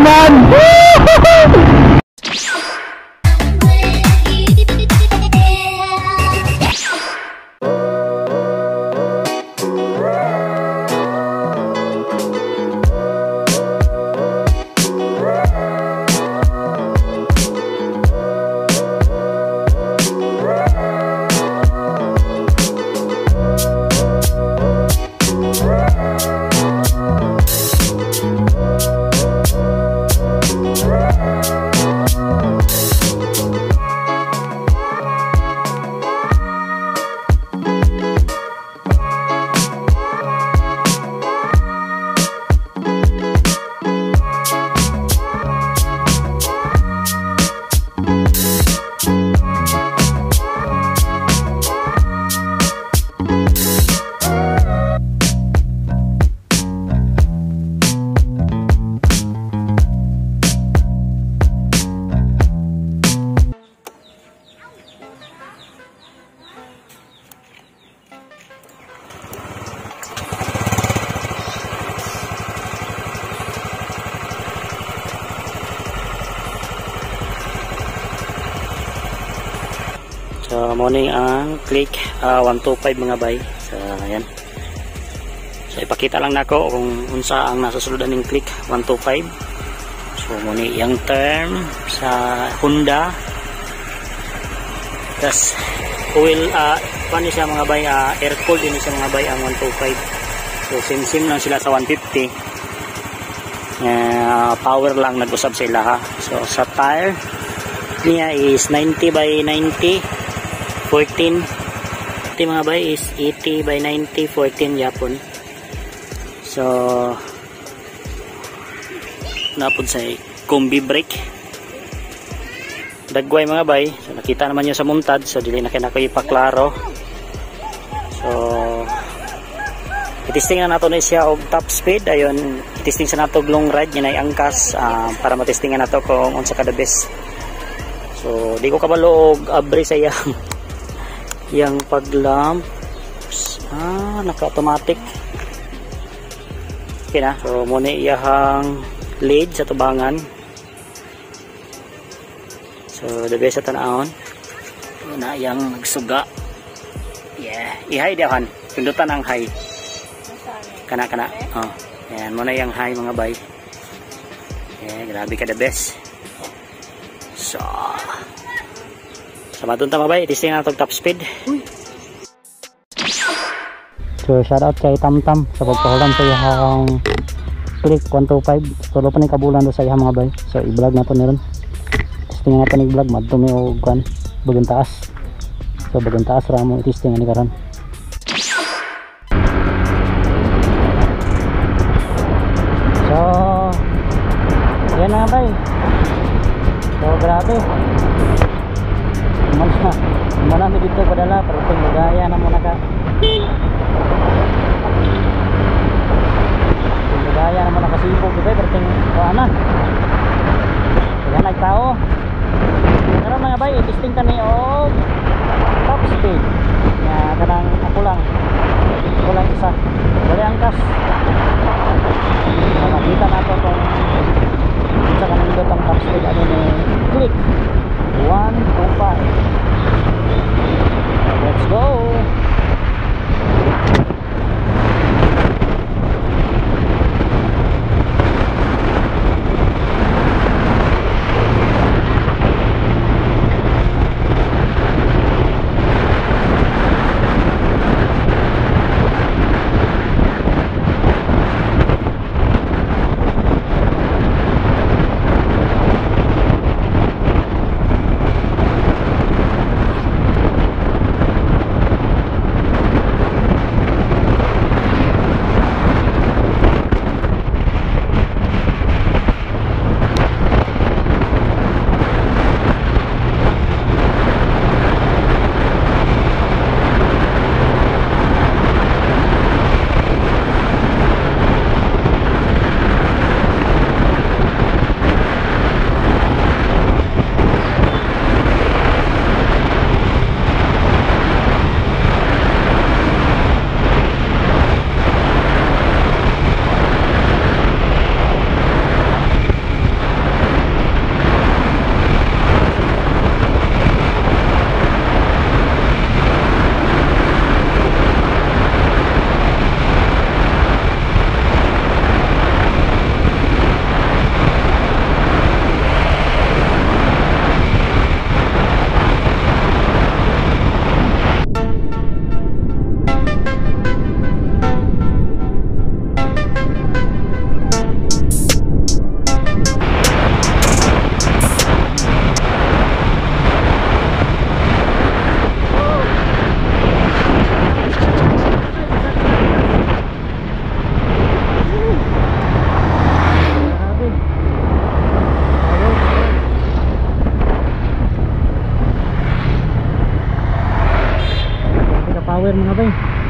Man! So morning ang Click 125 mga bay. So ayan. So ipakita lang nako kung unsa ang nasa sulod ning Click 125. So muni iyang term sa Honda. Tas oil paano siya mga bay, air cooled din siya mga bay ang 125. So same same lang sila sa 150. Power lang nag-usab sila ha. So sa tire niya is 90 by 90 14. Ito mga bay is 80 by 90 14 yapon. So napod sa combi brake. Dagway mga bay. So nakita naman nyo sa muntad, so dili na kay nako ipaklaro. So itisting na nato na siya og top speed. Ayon, itisting sa nato long ride niya na angkas para matestingan nato kung unsa ka the best. So di ko kabalo og abre sa iyang yang paglamps. Naka-automatic. Okay na. So muna iyahang lead sa tubangan. So the best sa tan-awon. Muna iyang nagsuga. Yeah, i-high dahan. Pindutan ang high. Kana kana. Oh, ayan muna iyang high mga bay. Yeah, grabe ka the best. So sama dun ta mga bay, testing na itong top speed. So shout out kay Tamtam sa pagpahulam sa iyang Click 125. Tulo pa ni kabulan do sa iyang mga bay. So i-vlog na to ni ron. Testing na to ni vlog madto mi og kan bagang taas. So bagang taas ra mo i-testing ani karon. So yan na bay. So grabe. Mana mi dito padala pero kung magaya na muna ka. Magaya na muna kasibog dito pero ting ana. Kaya nagtao. Karon mga bay, i-testing kami og top speed. Nga kanang ako lang. Ako lang isa. Wala angkas. So, makita nato kung unsa kanindot ang top speed ani ni Click 125. Let's go. Tower, mga bay.